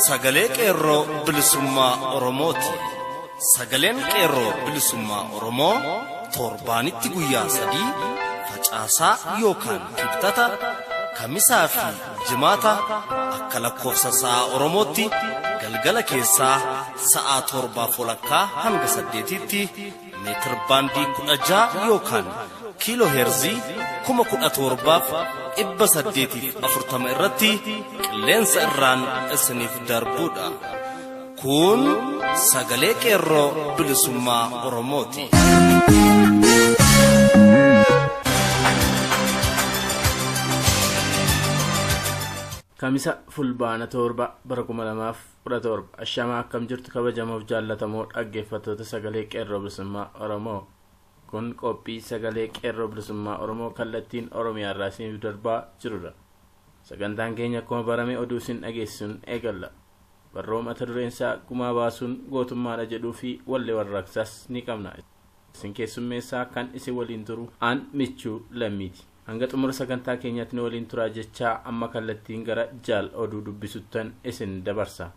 Sagalee Qeerroo Bilisummaa Oromooti. Sagaleen Qeerroo Bilisummaa Oromoo torbaanitti guyyaa 3 facaasaa yookaan kibxata, kamisaa fi jimaata akka lakkoofsa sa'a Oromootti galgala keessaa sa'a 7:30 hanga 8tti meetir baandii 16 yookaan kiiloo heerzii 17,840 irratti qilleensa irraan isiniif darbuudha. Kun sagalee Qeerroo Bilisummaa Oromooti. Kamisa Fulbaana 7 bara 2017 ashamaa akkam jirtu kabajamoof jaallatamoo dhaggeeffattoota sagalee Qeerroo Bilisummaa Oromoo. Kun qophii sagalee Qeerroo Bilisummaa Oromoo kallattiin Oromiyaa irraa isiniif darbaa jirudha. Sagantaan keenya akkuma barame oduu isin dhageessisuun eegalla. Barroo mata dureen isaa gumaa baasuun gootummaadha jedhuu fi wallee warraaqsaas ni qabna. Isin keessummeessaa kan isin waliin turu aan Michuu Lammiiti. Hanga xumura sagantaa keenyaatti nu waliin turaa jechaa amma kallattiin gara jaal oduu dubbisuttan isin dabarsa.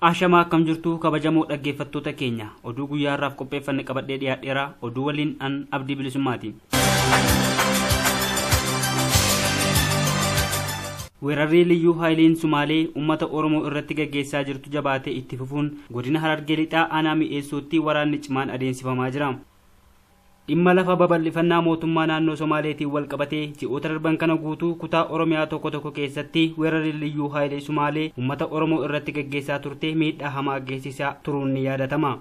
Ashamaa akkam jirtu kabajamoo dhaggeeffattoota keenya, oduu guyyaa har'aaf qopheeffanne qabadhee dhiyaadheera. Oduu waliin an Abdii Bilisummaati. Weerarri Liyyuu Haayiliin Sumaalee uummata Oromoo irratti gaggeessaa jirtu jabaatee itti fufuun godina Harargee Lixaa aanaa Mi'eessootti waraanni cimaan adeemsifamaa jira. Dhimma lafa babal'ifannaa mootummaa naannoo Somaaleetiin wal qabatee ji'oota darban kana guutuu kutaa Oromiyaa tokko tokko keessatti weerarri Liyyuu Haayilee Sumaalee uummata Oromoo irratti gaggeessaa turte miidhaa hamaa geessisaa turuun ni yaadatama.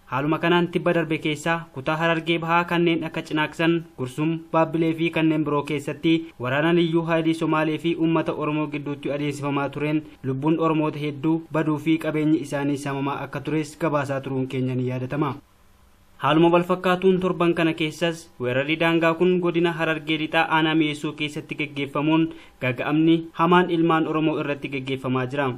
Haaluma kanaan tibba darbe keessaa kutaa Harargee Bahaa kanneen akka Cinaaksan, Gursum, Baabbilee fi kanneen biroo keessatti waraana Liyyuu Haayilii Somaalee fi uummata Oromoo gidduutti adeemsifamaa tureen lubbuun Oromoota hedduu baduu fi qabeenyi isaanii saamamaa akka tures gabaasaa turuun keenya ni yaadatama. Haaluma wal fakkaatuun torban kana keessas weerarri daangaa kun godina Harargee Lixaa aanaa Mi'eessoo keessatti gaggeeffamuun gaaga'amni hamaan ilmaan Oromoo irratti gaggeeffamaa jira.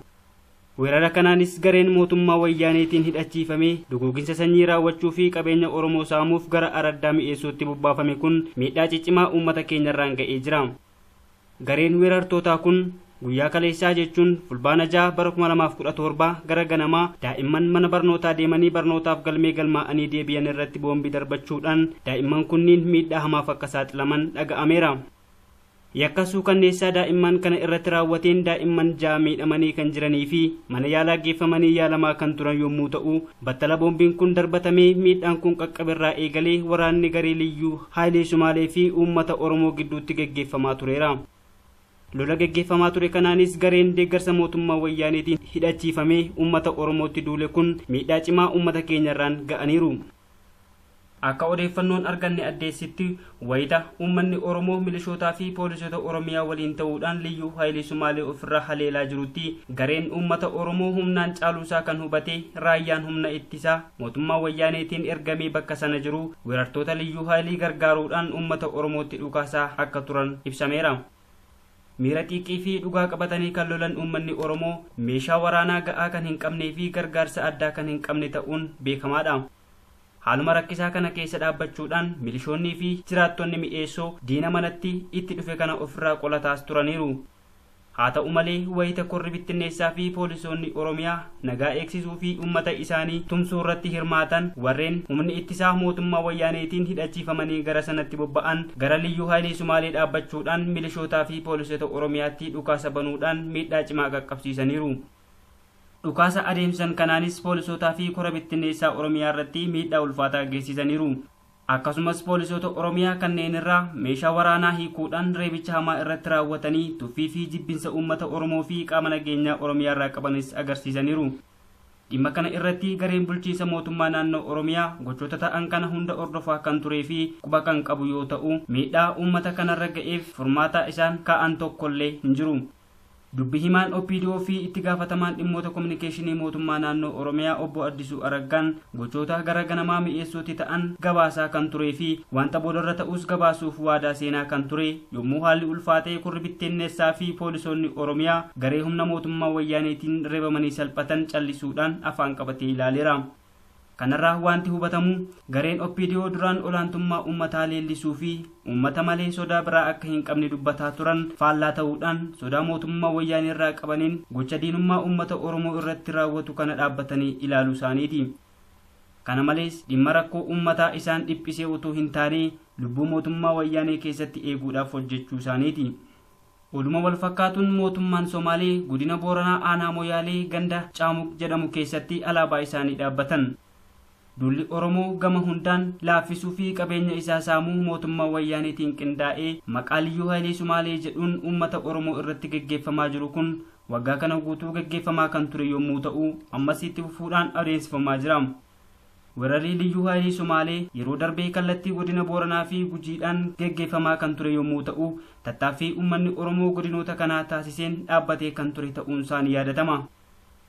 Weerara kanaanis gareen mootummaa wayyaaneetiin hidhachiifamee duguuginsa sanyii raawwachuu fi qabeenya Oromoo saamuuf gara araddaa Mi'eessootti bobbaafame kun miidhaa ciccimaa uummata keenyarraan ga'ee jira. Gareen weerartootaa kun guyyaa kaleessaa jechuun Fulbaana 6 bara 2017 gara ganamaa daa'imman mana barnootaa deemanii barnootaaf galmee galmaa'anii deebi'an irratti boombii darbachuudhaan daa'imman kunniin miidhaa hamaaf akka saaxilaman dhaga'ameera. Yakka suukanneessaa daa'imman kana irratti raawwateen daa'imman 6 miidhamanii kan jiranii fi mana yaalaa geeffamanii yaalamaa kan turan yommuu ta'u, battala boombiin kun darbatamee miidhaan kun qaqqaberraa eegalee waraanni garee Liyyuu Haayilee Sumaalee fi uummata Oromoo gidduutti gaggeeffamaa tureera. Lola gaggeeffamaa ture kanaanis gareen deeggarsa mootummaa wayyaaneetiin hidhachiifamee uummata Oromootti duule kun miidhaa cimaa uummata keenyarraan ga'aniiru. Akka odeeffannoon arganne addeessitti wayita uummanni Oromoo milishootaa fi poolisoota Oromiyaa waliin ta'uudhaan Liyyuu Haayilee Sumaalee ofirraa haleelaa jirutti gareen uummata Oromoo humnaan caaluusaa kan hubate raayyaan humna ittisaa mootummaa wayyaaneetiin ergamee bakka sana jiru weerartoota Liyyuu Haayilii gargaaruudhaan uummata Oromootti dhukaasaa akka turan ibsameera. Miira xiiqii fi dhugaa qabatanii kan lolan uummanni Oromoo meeshaa waraanaa ga'aa kan hin qabnee fi gargaarsa addaa kan hin qabne ta'uun beekamaadha. Haaluma rakkisaa kana keessa dhaabbachuudhaan milishoonnii fi jiraattonni Mi'eessoo diina manatti itti dhufe kana ofirraa qolataas turaniiru. Haa ta'u malee wayita korri bittinneessaa fi poolisoonni Oromiyaa nagaa eegsisuu fi uummata isaanii tumsuu irratti hirmaatan warreen humni ittisaa mootummaa wayyaaneetiin hidhachiifamanii gara sanatti bobba'an gara Liyyuu Haayilee Sumaalee dhaabbachuudhaan milishootaa fi poolisoota Oromiyaatti dhukaasa banuudhaan miidhaa cimaa qaqqabsiisaniiru. Dhukaasa adeemsan kanaanis poolisootaa fi kora bittinneessaa Oromiyaa irratti miidhaa ulfaataa geessisaniiru. Akkasumas poolisoota Oromiyaa kanneen irraa meeshaa waraanaa hiikuudhaan reebicha hamaa irratti raawwatanii tuffii fi jibbinsa uummata Oromoo fi qaama nageenyaa Oromiyaa irraa qabanis agarsiisaniiru. Dhimma kana irratti gareen bulchiinsa mootummaa naannoo Oromiyaa gochoota ta'an kana hunda hordofaa kan turee fi quba kan qabu yoo ta'u, miidhaa uummata kanarra ga'eef furmaata isaan kaa'an tokkollee hin jiru. Dubbi himaan OPDO fi itti gaafatamaan dhimmoota kominikeeshinii mootummaa naannoo Oromiyaa obbo Addisuu Araggaan gochoota gara ganamaa Mi'eessootti ta'an gabaasaa kan turee fi wanta boodarra ta'us gabaasuuf waadaa seenaa kan ture yommuu haalli ulfaatee kurri bittinneessaa fi poolisoonni Oromiyaa garee humna mootummaa wayyaaneetiin reebamanii salphatan callisuudhaan afaan qabatee ilaaleera. Kanarraa wanti hubatamu gareen OPDO duraan olaantummaa uummataa leellisuu fi uummata malee sodaa biraa akka hin qabne dubbataa turan faallaa ta'uudhaan sodaa mootummaa wayyaanee irraa qabaniin gocha diinummaa uummata Oromoo irratti raawwatu kana dhaabbatanii ilaaluu isaaniiti. Kana malees dhimma rakkoo uummataa isaan dhiphisee utuu hin taane lubbuu mootummaa wayyaanee keessatti eeguudhaaf hojjechuu isaaniiti. Oduma wal fakkaatuun mootummaan Somaalee godina Booranaa aanaa Moyaalee ganda Caamuk jedhamu keessatti alaabaa isaanii dhaabbatan. Dulli Oromoo gama hundaan laaffisuu fi qabeenya isaa saamuu mootummaa wayyaaneetiin qindaa'ee maqaa Liyyuu Hayilee Sumaalee jedhuun uummata Oromoo irratti geggeeffamaa jiru kun waggaa kana guutuu geggeeffamaa kan ture yommuu ta'u ammas itti fufuudhaan adeemsifamaa jira. Weerarri Liyyuu Hayilee Sumaalee yeroo darbee kallattii godina Booranaa fi Gujiidhaan geggeeffamaa kan ture yommuu ta'u tattaaffii uummanni Oromoo godinoota kanaa taasiseen dhaabbatee kan ture ta'uun isaa ni yaadatama.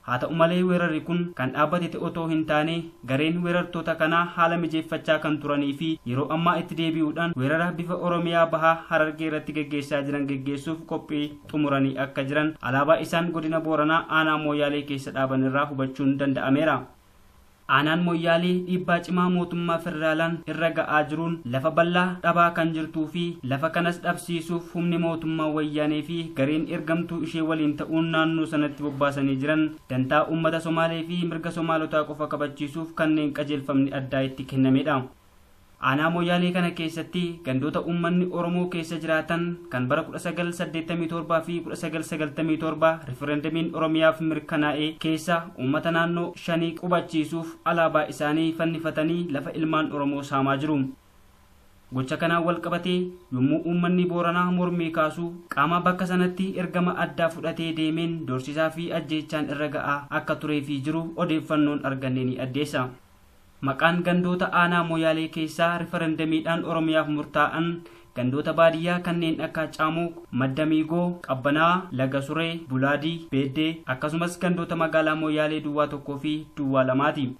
Haa ta'u malee weerarri kun kan dhaabbate otoo hin taane gareen weerartoota kanaa haala mijeeffachaa kan turanii fi yeroo ammaa itti deebi'uudhaan weerara bifa Oromiyaa bahaa Harargee irratti geggeessaa jiran geggeessuuf qophii xumuranii akka jiran alaabaa isaan godina Booranaa aanaa Moyaalee keessa dhaaban irraa hubachuun danda'ameera. Aanaan Moyaalee dhiibbaa cimaa mootummaa federaalaan irra ga'aa jiruun lafa bal'aa dhabaa kan jirtuu fi lafa kanas dhabsiisuuf humni mootummaa wayyaanee fi gareen ergamtuu ishee waliin ta'uun naannoo sanatti bobbaasanii jiran dantaa uummata Somaalee fi mirga Somaalotaa qofa kabachiisuuf kanneen qajeelfamni addaa itti kennamedha. Aanaa Moyaalee kana keessatti gandoota uummanni Oromoo keessa jiraatan kan bara 1987 fi 1997 rifereendamiin Oromiyaaf mirkanaa'e keessa uummata naannoo shanii qubachiisuuf alaabaa isaanii fannifatanii lafa ilmaan Oromoo saamaa jiru. Gocha kanaan wal qabatee yommuu uummanni Booranaa mormii kaasu qaama bakka sanatti ergama addaa fudhatee deemeen doorsisaa fi ajjeechaan irra ga'aa akka turee fi jiru odeeffannoon arganne ni addeessa. Maqaan gandoota aanaa Moyaalee keessaa rifereendamiidhaan Oromiyaaf murtaa'an gandoota baadiyyaa kanneen akka Caamuu, Madda Miigoo, Qabbanaa, Laga Suree, Bulaadii, Beeddee akkasumas gandoota magaalaa Moyaalee Duwwaa 1 fi Duwwaa 2ti.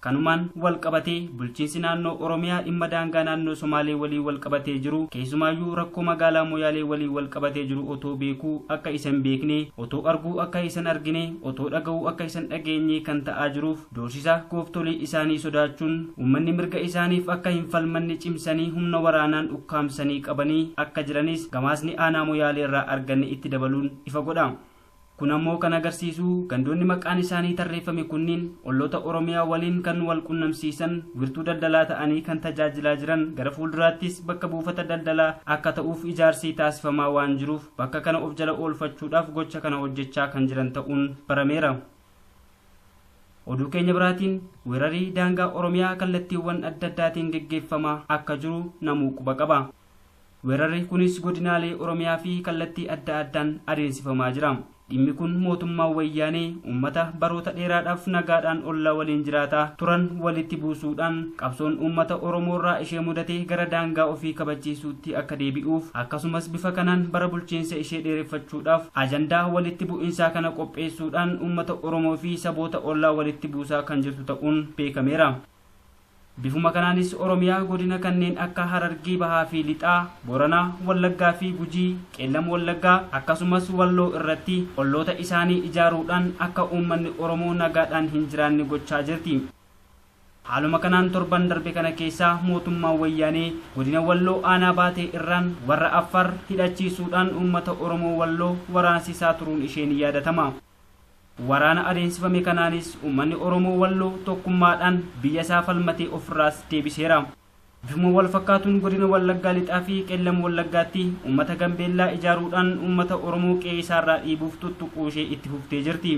Kanumaan wal qabatee bulchiinsi naannoo Oromiyaa dhimma daangaa naannoo Somaalee waliin wal qabatee jiru keessumaayyuu rakkoo magaalaa Moyaalee waliin wal qabatee jiru otoo beekuu akka isa hin beekne, otoo arguu akka isa hin argine, otoo dhaga'uu akka isa hin dhageenye kan ta'aa jiruuf doorsisa gooftolii isaanii sodaachuun uummanni mirga isaaniif akka hin falmanne cimsanii humna waraanaan ukkaamsanii qabanii akka jiranis gamaasni aanaa Moyaalee irraa arganne itti dabaluun ifa godha. Kun ammoo kan agarsiisu gandoonni maqaan isaanii tarreeffame kunniin olloota Oromiyaa waliin kan wal qunnamsiisan wirtuu daldalaa ta'anii kan tajaajilaa jiran gara fuulduraattis bakka buufata daldalaa akka ta'uuf ijaarsi taasifamaa waan jiruuf bakka kana of jala oolfachuudhaaf gocha kana hojjechaa kan jiran ta'uun barameera. Oduu keenya biraatiin weerarii daangaa Oromiyaa kallattiiwwan adda addaatiin geggeeffamaa akka jiru namuu quba qaba. Weerarri kunis godinaalee Oromiyaa fi kallattii adda addaan adeemsifamaa jira. Dhimmi kun mootummaa wayyaanee uummata baroota dheeraadhaaf nagaadhaan ollaa waliin jiraataa turan walitti buusuudhaan qabsoon uummata Oromoo irraa ishee mudatee gara daangaa ofii kabachiisuutti akka deebi'uuf akkasumas bifa kanaan bara bulchiinsa ishee dheereffachuudhaaf ajandaa walitti bu'insaa kana qopheessuudhaan uummata Oromoo fi saboota ollaa walitti buusaa kan jirtu ta'uun beekameera. Bifuma kanaanis Oromiyaa godina kanneen akka Harargee Bahaa fi Lixaa, Booranaa, Wallaggaa fi Gujii, Qeellam Wallaggaa akkasumas Walloo irratti olloota isaanii ijaaruudhaan akka uummanni Oromoo nagaadhaan hin jiraanne gochaa jirti. Haaluma kanaan torban darbe kana keessaa mootummaan wayyaanee godina Walloo aanaa baatee irraan warra Affaar hidhachiisuudhaan uummata Oromoo Walloo waraansisaa turuun ishee ni yaadatama. Waraana adeemsifame kanaanis uummanni Oromoo Walloo tokkummaadhaan biyya isaa falmatee ofirraas deebiseera. Bifuma wal fakkaatuun godina Wallaggaa Lixaa fi Qeellam Wallaggaatti uummata Gambeellaa ijaaruudhaan uummata Oromoo qe'ee isaarraa dhiibuuf tuttuquu ishee itti fuftee jirti.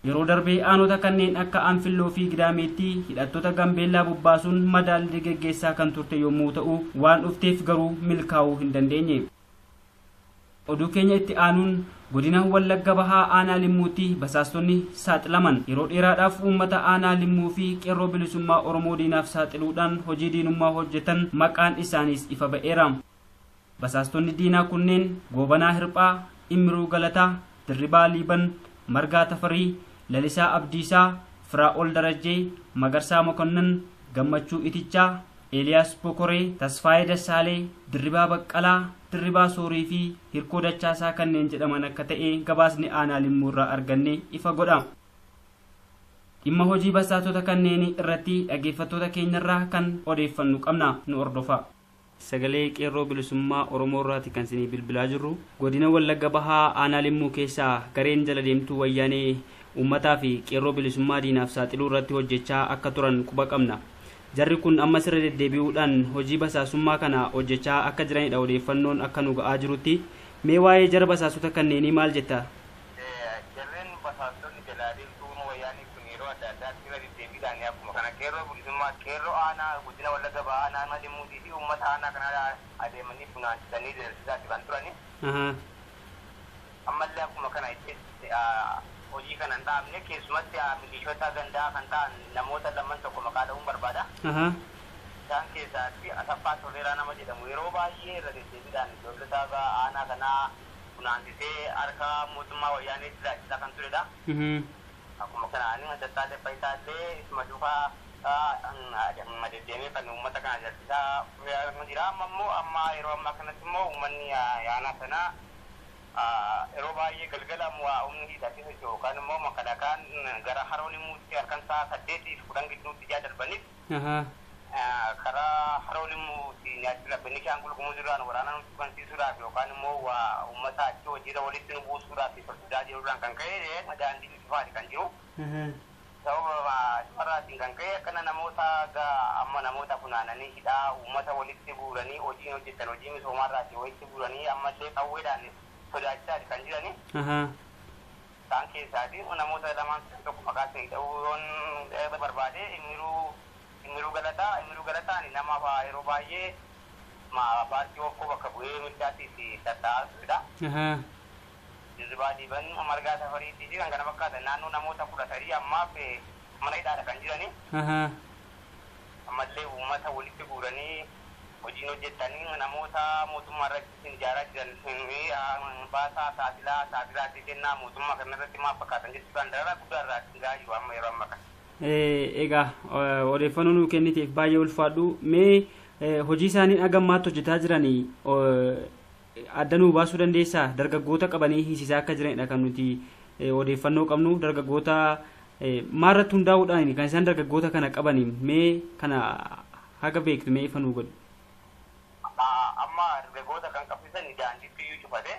Yeroo darbee aanota kanneen akka Anfilloo fi Gidaameetti hidhattoota Gambeellaa bobbaasuun madaallii geggeessaa kan turte yommuu ta'u waan dhufteef garuu milkaa'uu hin dandeenye. Oduu keenya itti aanuun godina Wallagga Bahaa aanaa Limmuutti basaastonni saaxilaman yeroo dheeraadhaaf uummata aanaa Limmuu fi qeerroo bilisummaa Oromoo diinaaf saaxiluudhaan hojii diinummaa hojjetan maqaan isaaniis ifa ba'eera. Basaastonni diinaa kunneen Goobanaa Hirphaa, Immiruu Galataa, Dirribaa Liiban, Margaa Tafarii, Lalisaa Abdiisaa, Firaa'ol Darajjee, Magarsaa Mokonnan, Gammachuu Itichaa, Eeliyaas Bokoree, Tasfaayee Dassaalee, Dirribaa Baqqalaa, Dirribaa Soorii fi Hirkoo Dachaasaa kanneen jedhaman akka ta'e gabaasni aanaa Limmuu irraa arganne ifa godha. Dhimma hojii basaasota kanneen irratti dhaggeeffattoota keenyarraa kan odeeffannu qabna, nu hordofa. Sagalee Qeerroo Bilisummaa Oromoo irraati kan isinii bilbilaa jirru. Godina Wallagga Bahaa aanaa Limmuu keessaa gareen jala deemtuu wayyaanee uummataa fi qeerroo bilisummaa diinaaf saaxiluu irratti hojjechaa akka turan quba qabna. Jarri kun ammas irra deddeebi'uudhaan hojii basaasummaa kana hojjechaa akka jiranidha odeeffannoon akka nu ga'aa jirutti. Mee waa'ee jara basaasota kanneenii maal jetta? Jarreen basaastonni jalaa deemtuun wayyaanii kun yeroo adda addaatti irra deddeebiidhaan akkuma kana qeerroo bilisummaa qeerroo aanaa godina Wallagga Bahaa aanaa Limmuutii fi uummata aanaa kana adeemanii funaansisanii diriirsisaa kan turani. Ammallee akkuma kana itti hojii kana hin dhaabne, keessumatti milishoota gandaa kan ta'an namoota lamaan tokko maqaa dha'uun barbaada. Isaan keessaatti Asaffaa Toleeraa nama jedhamu yeroo baay'ee irra deddeebiidhaan ijoollota aanaa kanaa funaansisee harka mootummaa wayyaaneetti laachisaa kan turedha. Akkuma kanaan Dattaalee Faayisaa illee isuma duukaa deddeemee kan uummata kana agarsiisaa jira. Amma immoo amma yeroo ammaa kanatti immoo uummanni aanaa sanaa yeroo baay'ee galgala humni hidhatee socho'u yookaan immoo makalakaan gara haroo Limmuutti halkan sa'a 8:10 gidduutti ijaa darbaniif karaa haroo Limmuutti nyaachuu Beenishaangul Gumuz irraan waraana nutti bansiisuudhaaf yookaan immoo uummata achi hojiirra walitti nu buusuudhaaf sodaa jiruudhaan kan ka'e daandii cufaati kan jiru. Sababa dhumarraatiin kan ka'e akkana namoota amma namoota funaananii hidhaa uummata walitti guuranii hojii hojjetan hojii misoomaarraatiin walitti guuranii ammallee qawweedhaan sodaachisaa kan jirani. Isaan keessaati namoota lamaan tokko maqaa isaanii dha'uu yoon barbaade Imiruu Galataa. Imiruu Galataan nama yeroo baay'ee paartii Okkoo bakka bu'ee mirgaatti tatta'aa turedha. Dirribaa Diiban, Margaa Safariitii fi kan kana fakkaatan naannoo namoota 13 ammaaf mana hidhaadha kan jirani. Ammallee uummata walitti guuranii hojiin hojjetanii namoota mootummaa irratti isin ijaaraa jiran baasaa saaxilaa saaxilaatti kennaa mootummaa kana irratti maal fakkaatan jechuudhaan dararaa guddaa irraa gahaa jiru amma yeroo ammaa kana. Egaa odeeffannoo nuu kenniteef baay'ee ulfaadhu. Mee hojii isaanii hanga ammaatti hojjetaa jiranii adda nuu baasuu dandeessaa? Dargaggoota qabanii hiisisaa akka jiranidha kan nuti odeeffannoo qabnu. Dargaggoota maalirratti hundaa'uudhaan kan isaan dargaggoota kana qabanii, mee kana haga beektu mee ifa nuu godhu. Amma dargaggoota kan qabsiisan daandiitti iyyuu cufate.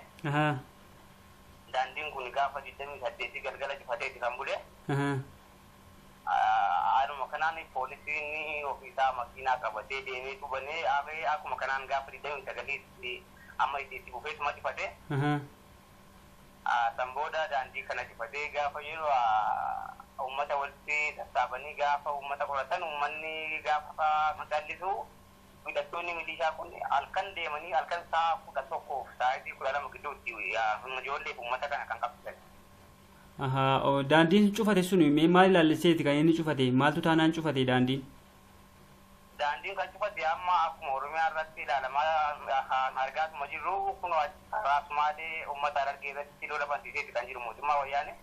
Daandiin kun gaafa 28 galgala cufateeti kan bule. Haaluma kanaan poolisiin ofiisaa makiinaa qabatee deemee tubanee akkuma kanaan gaafa 29 amma itti bufeetuma cufate. San booda daandii kana cufatee gaafa yeroo uummata walitti sassaabanii gaafa uummata qoratan uummanni gaafa callisu hidhattoonni milishaa kun halkan deemanii halkan sa'a 11 sa'aatii 12 gidduutti ijoollee uummata kana kan qabsiisan. Daandiin cufate sun mee maal ilaalliseeti kan inni cufate? Maaltu taanaan cufate daandiin? Daandiin kan cufate amma akkuma Oromiyaa irratti ilaalamaa argaatuma jirru kun karaa Sumaalee uummata Harargee irratti lola bansiiseeti kan jiru mootummaa wayyaane.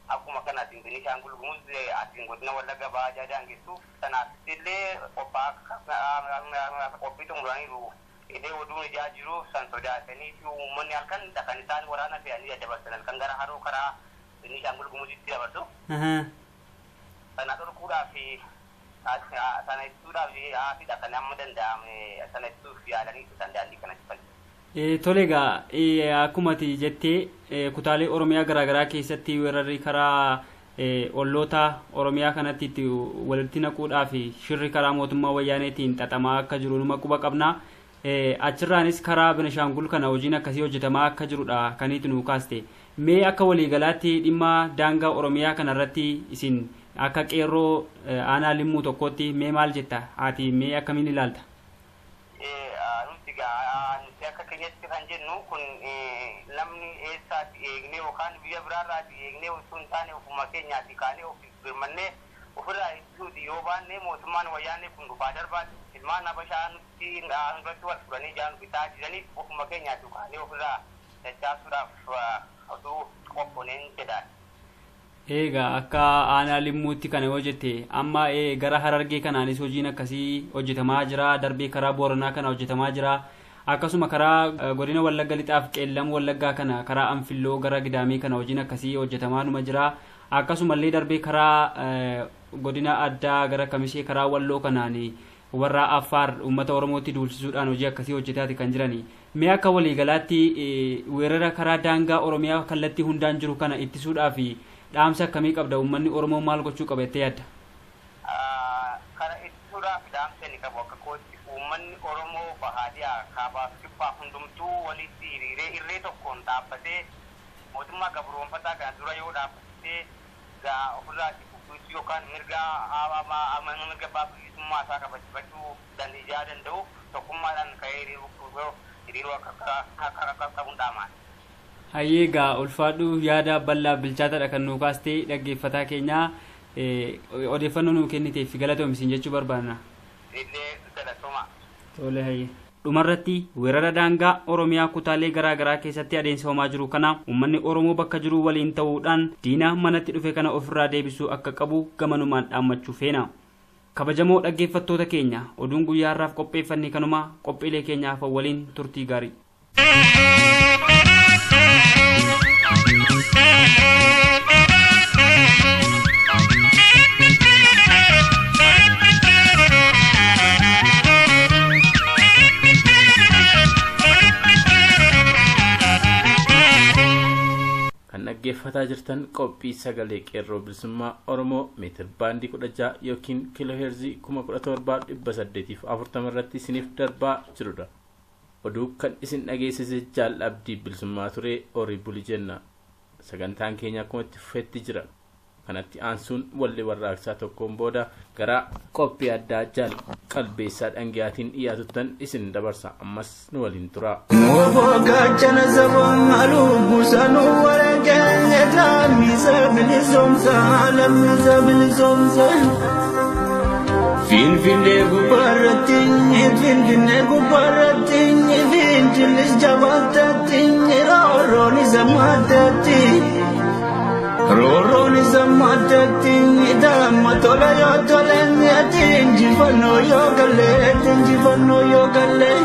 Akkuma kanaatiin Beenishaangul Gumuz asiin godina Wallagga Bahaa daangessuuf sanaaf illee qophii xumuraniiru. Idee oduun ijaa jiru san sodaatanii fi uummanni halkan kan isaan waraana fe'anii daddabarsan halkan gara haroo karaa Beenishaangul Gumuzitti dabarsu. Sana dhorkuudhaaf sana ittisuudhaaf haafidha kan amma danda'ame sana ittisuuf yaalanii kan daandii kana cufan. Tole egaa, akkuma ati jettee kutaalee Oromiyaa garaagaraa keessatti weerarri karaa olloota Oromiyaa kanatti itti walitti naquudhaaf shirri karaa mootummaa wayyaaneetiin xaxamaa akka jiru numa quba qabna. Achirraanis karaa Benishaangul kana hojiin akkasii hojjetamaa akka jirudha kan itti nu kaaste. Mee akka waliigalaatti dhimma daangaa Oromiyaa kanarratti isin akka qeerroo aanaa Limmuu tokkotti mee maal jetta? Ati mee akkamiin ilaalta? Nuti akka keenyatti kan jennu kun namni eessaatti eegnee yookaan biyya biraarraatti eegnee osoo hin taane ofuma keenyaatti kaanee of birmannee ofirraa ittisuuti yoo baanne mootummaan wayyaanee kun dhufaa darbaati. Ilmaan habashaa nutti irratti wal furanii jaan bitaa jiraniif ofuma keenyaatti kaanee ofirraa dachaasuudhaaf osoo qophooneen jedhaan. Egaa akka aanaa Limmuutti kana yoo jette, amma gara Harargee kanaanis hojiin akkasii hojjetamaa jira, darbee karaa Booranaa kana hojjetamaa jira, akkasuma karaa godina Wallagga Lixaaf Qeellam Wallaggaa kana karaa Anfilloo gara Gidaamii kana hojiin akkasii hojjetamaa numa jira. Akkasumallee darbee karaa godina addaa gara Kamishee karaa Walloo kanaan warra Affaar uummata Oromootti duulchisuudhaan hojii akkasii hojjetaati kan jirani. Mee akka waliigalaatti weerara karaa daangaa Oromiyaa kallattii hundaan jiru kana ittisuudhaaf dhaamsa akkamii qabda? Uummanni Oromoo maal gochuu qaba jettee yaadda? Kana ittisuudhaaf dhaamsa inni qabu akka kootti uummanni Oromoo bahaadhiyaa kaabaaf kibbaa hundumtuu walitti hiriiree irree tokkoon dhaabbatee mootummaa gabroonfataa kana dura yoo dhaabbatee ofirraa itti yookaan mirga mirga bilisummaa isaa kabajachuu danda'u tokkummaadhaan ka'ee hiriiruu akka qabuun dhaamaan. Hayyee egaa ulfaadhu yaada bal'aa bilchaataadha kan nuu kaastee dhaggeeffataa keenyaa odeeffannoo nuu kenniteef galatoomisiin jechuu barbaadna. Illee galatooma. Tole hayyee. Dhumarratti weerara daangaa Oromiyaa kutaalee garaa garaa keessatti adeemsifamaa jiru kana uummanni Oromoo bakka jiru waliin ta'uudhaan diina manatti dhufe kana ofirraa deebisuu akka qabu gamanumaan dhaammachuu feena. Kabajamoo dhaggeeffattoota keenya oduun guyyaa har'aaf qopheeffanne kanuma qophiilee keenyaaf waliin turtii gaarii. Kan dhaggeeffataa jirtan qophii sagalee qeerroo bilisummaa Oromoo meetir baandii 16 yookiin kiiloo heerzii 17,840 irratti isiniif darbaa jirudha. Oduu kan isin dhageessise Jaal Abdii Bilisummaa ture horii buli jenna. Sagantaan keenya akkuma itti fufetti jira. Kanatti aansuun walli warraaqsaa tokkoon booda gara qophii addaa Jaal Qalbeessaa Dhangiyaatiin dhiyaatuttan isin dabarsa. Ammas nu waliin tura. Gaachana sabaa lubbuu waraqee lammisa bilisoomsa lammisa bilisoomsa. Finfinnee gubbaarratti finfinnee gubbaarratti fincillis jabaatatti roorroon isa maddatti. Roorroon isa maddatti damma tola yoo tole injifannoo yoo galee injifannoo yoo galee.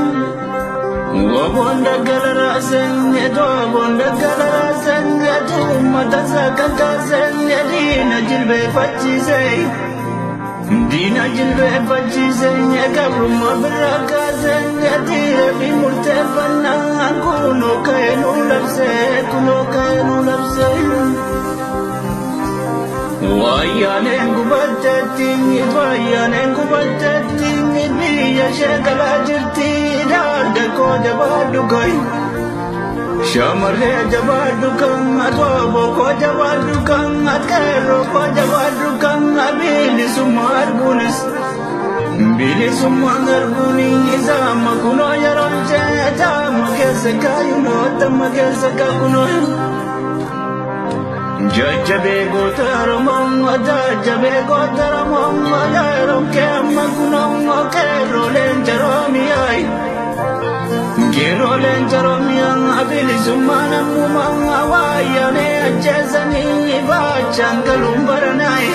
Wabonda galaraasen wabonda galaraasen uummata isaa kan kaasen diina jilbeeffachiise. Diina jilbeeffachiise gabrummaa birraa kaasen dhiira fi murteeffannaa kunoo ka'ee nu labse kunoo ka'ee nu labse. Wayyaaneen gubatteetti wayyaaneen gubatteetti biyya ishee galaa jirti dargaggoo jabaadhu ka'i. Shamarree jabaadhu kan atooboo koo jabaadhu kan qeerroo koo jabaadhu kan bilisummaa arguunis. Bilisummaan arguuni isaama kunoo yeroo ishee taama keessa kaayunoo taama keessa kaakunoo. Jajjabee goota Oromoo jajjabee goota Oromoo yeroo keemma kunoo qeerrooleen jaroomiyaa. Qeerrooleen jaroomiyaa bilisummaa namummaa wayyaanee ajjeesanii baachaan galuun baranaayi.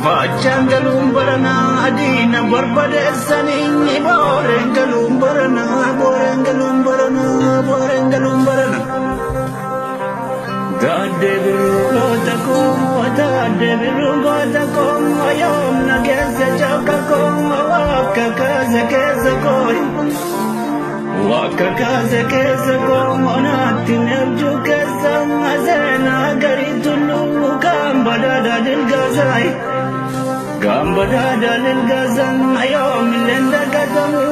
Baachaan galuun baranaa diina barbadeessanii booreen galuun baranaa booreen galuun baranaa booreen galuun baranaa. Taaddee birruu goota koo taaddee birruu goota koo yoomna keessa jooka koo wakka kaase keessa koo wakka kaase keessa koo naatti neebjuu keessa seenaa garii tulluu kan badhaadhaa dilgaasaay kan badhaadhaa dilgaasan yoomillee dagatamu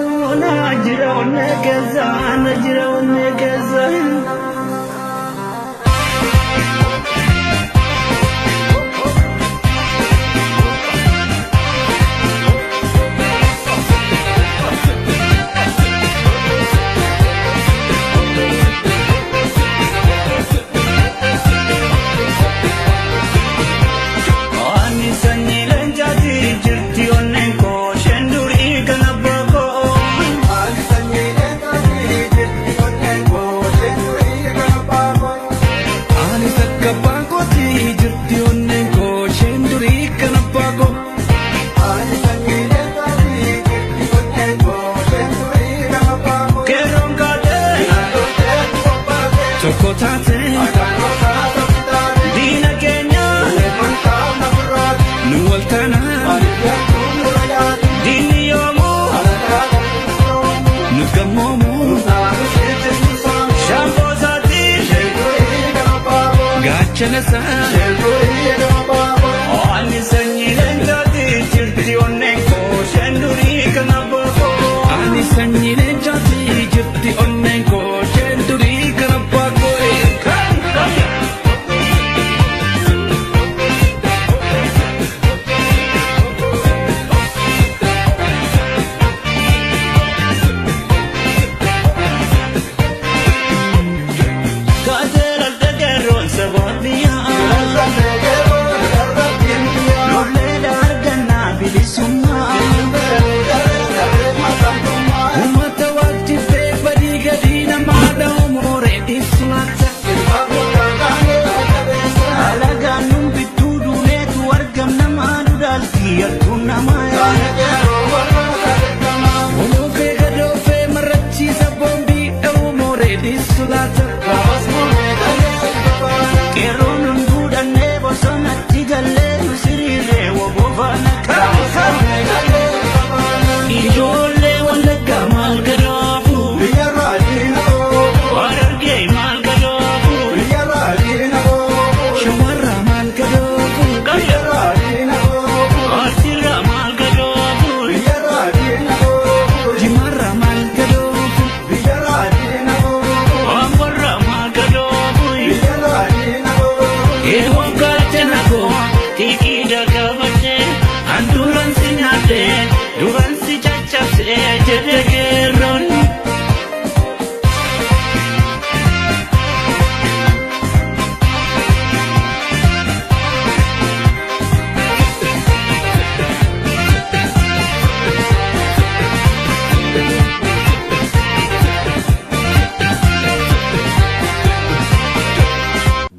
na jira onnee keessa na jira onnee keessa. Diina keenya. gaachana isaa. Ani sanyii leencaati jirti onneen koo isheen durii kan abbaa koo. Ani sanyii leencaati jirti onneen koo isheen durii kan abbaa koo. Ijoollee Wallaggaa maal gadoofu? Harargee maal gadoofu? Shamarra maal gadoofu? Arsiirra maal gadoofu? Jimarra maal gadoofu? Amborra maal gadoofu? Eewwan gaachana koo xiiqii dagaafadhee handhuuraan si nyaadhee duraan si caccabsee jedhe geerroon.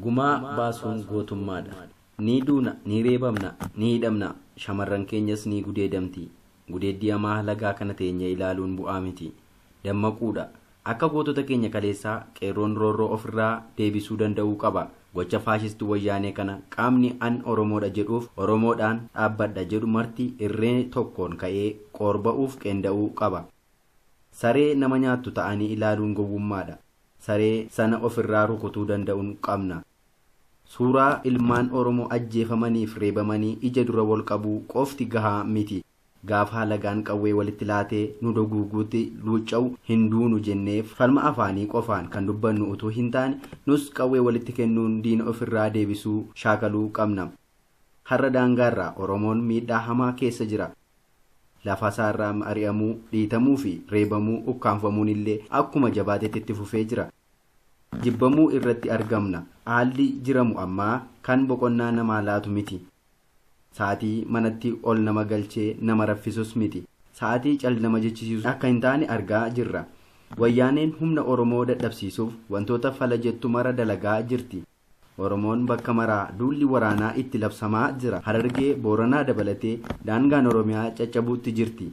Gumaa baasuun gootummaadha. Ni duuna, ni reebamna, ni hidhamna, shamarran keenyas ni gudeedamti. Gudeeddii hamaa lagaa kana teenyee ilaaluun bu'aa miti. Dammaquudha. Akka gootota keenya kaleessaa qeerroon roorroo ofirraa deebisuu danda'uu qaba. Gocha faashistii wayyaanee kana qaamni an Oromoodha jedhuuf Oromoodhaan dhaabbadha jedhu marti irree tokkoon ka'ee qorba'uuf qeenda'uu qaba. Saree nama nyaattu ta'anii ilaaluun gowwummaadha. Saree sana ofirraa rukutuu danda'uun qabna. Suuraa ilmaan Oromoo ajjeefamaniif reebamanii ija dura wal qabuu qofti gahaa miti. Gaafa lagaan qawwee walitti laatee nu doguuguutti luucca'u hin duunu jennee falma afaanii qofaan kan dubbannu utuu hin taane nus qawwee walitti kennuun diina ofirraa deebisuu shaakaluu qabna. Har'a daangaarraa Oromoon miidhaa hamaa keessa jira. Lafa isaarraa ari'amuu, dhiitamuu fi reebamuu ukkaanfamuun illee akkuma jabaatetti itti fufee jira. Jibbamuu irratti argamna. Haalli jiramu ammaa kan boqonnaa namaa laatu miti. Sa'aatii manatti ol nama galchee nama raffisus miti. Sa'aatii cal nama jechisiisu akka hin taane argaa jirra. Wayyaaneen humna Oromoo dadhabsiisuuf wantoota fala jettu mara dalagaa jirti. Oromoon bakka maraa duulli waraanaa itti labsamaa jira. Harargee Booranaa dabalatee daangaan Oromiyaa caccabuutti jirti.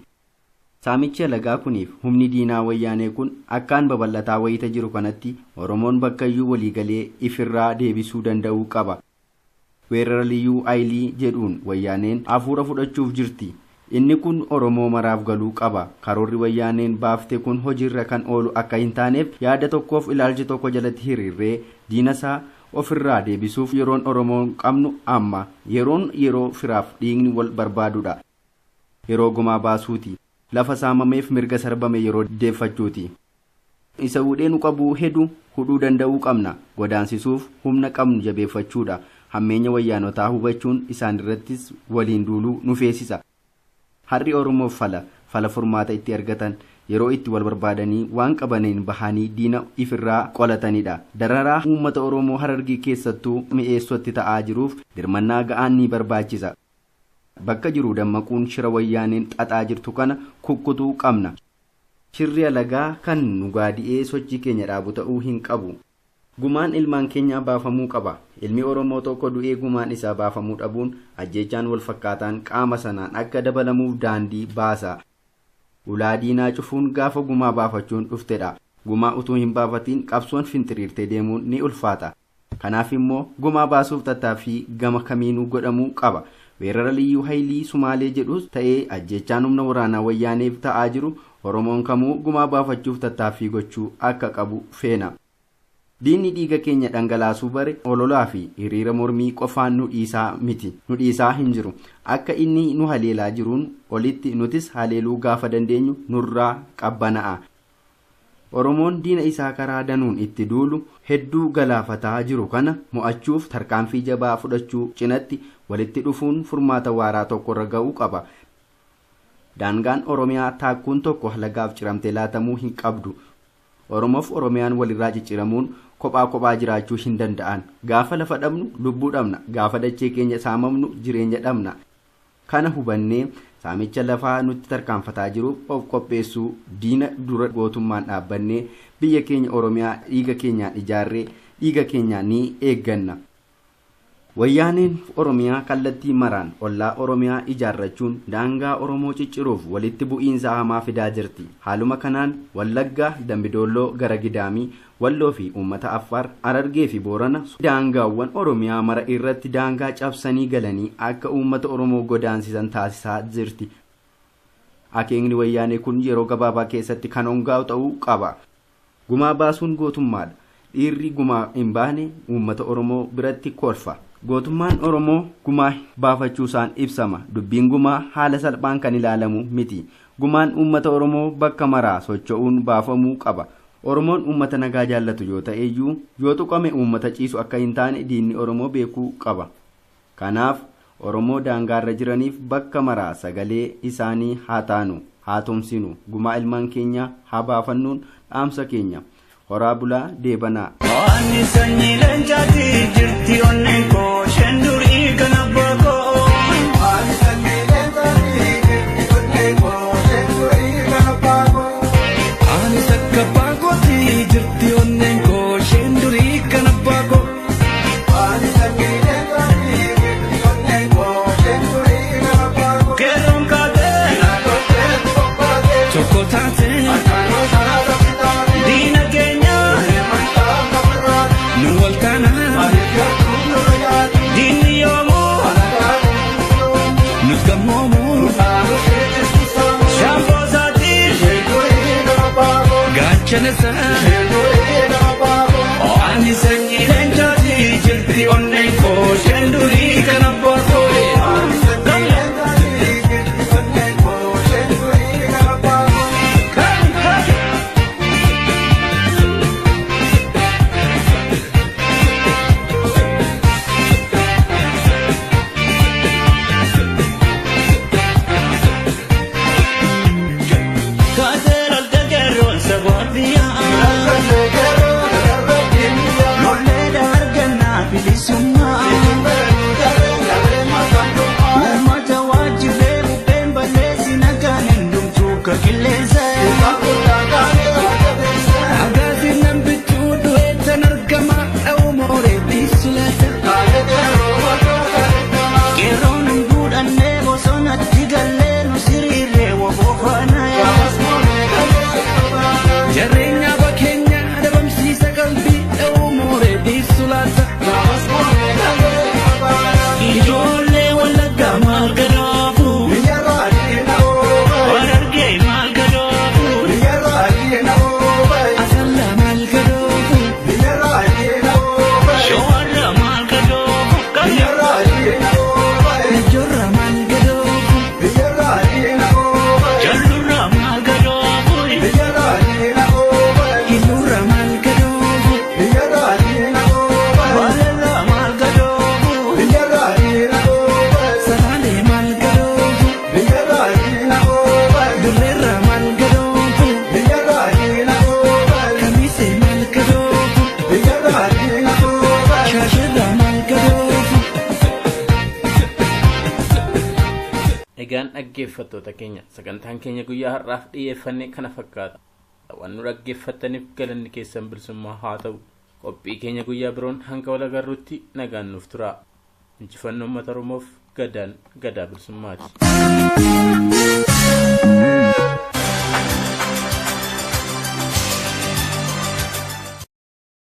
Saamichi alagaa kuniif humni diinaa wayyaanee kun akkaan babal'ataa wayita jiru kanatti Oromoon bakkayyuu waliigalee ifirraa deebisuu danda'uu qaba. Weerara liyyuu aayilii jedhuun wayyaaneen hafuura fudhachuuf jirti. Inni kun Oromoo maraaf galuu qaba. Karoorri wayyaaneen baafte kun hojiirra kan oolu akka hin taaneef yaada tokkoof ilaalcha tokko jalatti hiriirree diina isaa ofirraa deebisuuf yeroon Oromoon qabnu amma. Yeroon yeroo firaaf dhiigni wal barbaadudha. Yeroo gumaa baasuuti. Lafa saamameef mirga sarbame yeroo deeffachuuti. Isa hudhee nu qabuu hedu hudhuu danda'uu qabna. Godaansisuuf humna qabnu jabeeffachuudha. Hammeenya wayyaanotaa hubachuun isaan irrattis waliin duuluu nu feesisa. Har'i Oromoof fala furmaata itti argatan yeroo itti wal barbaadanii waan qabaniin bahanii diina ifirraa qolatanidha. Dararaa uummata Oromoo Harargee keessattuu mi'eessotti ta'aa jiruuf dirmannaa ga'aan ni barbaachisa. Bakka jiru dammaquun shira wayyaaneen xaxaa jirtu kana kukkutuu qabna. Shirri alagaa kan nu gaadi'ee sochii keenya dhaabu ta'uu hin qabu. Gumaan ilmaan keenyaa baafamuu qaba. Ilmi Oromoo tokko du'ee gumaan isaa baafamuu dhabuun ajjeechaan wal fakkaataan qaama sanaan akka dabalamuuf daandii baasa. Ulaa diinaa cufuun gaafa gumaa baafachuun dhuftedha. Gumaa utuu hin baafatiin qabsoon fintiriirtee deemuun ni ulfaata. Kanaaf immoo gumaa baasuuf tattaaffii gama kamiinuu godhamuu qaba. Weerara liyyuu haayilii Sumaalee jedhus ta'ee ajjeechaan humna waraanaa wayyaaneef ta'aa jiru Oromoon kamuu gumaa baafachuuf tattaaffii gochuu akka qabu feena. Diinni dhiiga keenya dhangalaasuu bare ololaa fi hiriira mormii qofaan nu dhiisaa miti. Nu dhiisaa hin jiru. Akka inni nu haleelaa jiruun olitti nutis haleeluu gaafa dandeenyu nurraa qabbana'a. Oromoon diina isaa karaa danuun itti duulu hedduu galaafataa jiru kana mo'achuuf tarkaanfii jabaa fudhachuu cinatti walitti dhufuun furmaata waaraa tokkorra ga'uu qaba. Daangaan Oromiyaa taakkuun tokko halagaaf ciramtee laatamuu hin qabdu. Oromoof Oromiyaan walirraa cicciramuun kophaa kophaa jiraachuu hin danda'an. Gaafa lafa dhabnu lubbuu dhabna. Gaafa dachee keenya saamamnu jireenya dhabna. Kana hubannee saamicha lafaa nutti tarkaanfataa jiruuf of qopheessuu diina dura gootummaan dhaabbannee biyya keenya Oromiyaa dhiiga keenyaan ijaarree dhiiga keenyaan ni eegganna. Wayyaaneen Oromiyaa kallattii maraan ollaa Oromiyaa ijaarrachuun daangaa Oromoo cicciruuf walitti bu'iinsa hamaa fidaa jirti. Haaluma kanaan Wallaggaa, Dambidolloo, gara Gidaamii, Walloo fi uummata Affaar, Harargee fi Boorana daangaawwan Oromiyaa mara irratti daangaa cabsanii galanii akka uummata Oromoo godaansisan taasisaa jirti. Akeekni wayyaanee kun yeroo gabaabaa keessatti kan hongaa'u ta'uu qaba. Gumaa baasuun gootummaadha. Dhiirri gumaa hin baane uummata Oromoo biratti kolfa. Gootummaan Oromoo gumaa baafachuusaan ibsama. Dubbiin gumaa haala salphaan kan ilaalamu miti. Gumaan uummata Oromoo bakka maraa socho'uun baafamuu qaba. Oromoon uummata nagaa jaallatu yoo ta'eyyuu yoo tuqame uummata ciisu akka hin taane diinni Oromoo beekuu qaba. Kanaaf Oromoo daangaarra jiraniif bakka maraa sagalee isaanii haa taanu, haa tumsinu. Gumaa ilmaan keenya haa baafannuun dhaamsa keenya. Horaa bulaa deebanaa. Ani sanyii leencaati jirti onneen koo isheen durii kan abbaa koo. Ani sanyii leencaati jirti onneen koo isheen durii kan abbaa koo. Ani sakka abbaa kooti jirti onneen koo isheen durii kan abbaa koo. Ani sanyii leencaati jirti onneen koo isheen durii kan abbaa koo. Qeerroon kaatee naannoo qophaatee Tokko taatee akaanoo karaa taphitaatee diina keenya nu wal taanaa diinni yoomuu nus gammoomu shaamboo isaatiin gaachana isaa. Ani sanyii leencaati jirti onneen koo isheen durii kan abbaa koo. Ani sanyii leencaati jirti onneen koo isheen durii kan abbaa koo. Uummata waajjirree bubbeen balleessi nagaan hundumtuu ka qilleensa. Agaatiin nan bituu du'ee tan argama dha'u mooree dhiisu laata. Qeerroon hin guudhannee bosonatti gallee nu siriirree waboofana. Jareenya bakeenya dhabamsiisa qalbii dha'u mooree dhiisu laata. Ijoollee Wallaggaa maal gadoofu? Harargee maal gadoofu? Asallaa maal gadoofu? Shawarra maal gadoofu? Najjorra maal gadoofu? Jallurra maal gadoofu? Hillurra maal gadoofu? Baaleerra maal gadoofu? Salaalee maal gadoofu? Dirreerra maal gadoofu? Kamisee maal gadoofu? Shaashirra maal gadoofu? Egaan dhaggeeffattoota keenya sagantaan keenya guyyaa har'aaf dhiyeeffanne kana fakkaata. Waan nu dhaggeeffattaniif galanni keessan bilisummaa haa ta'u. Qophii keenya guyyaa biroon hanga wal agarruutti nagaan nuuf tura. Injifannoo uummata Oromoof gadaan gadaa bilisummaati.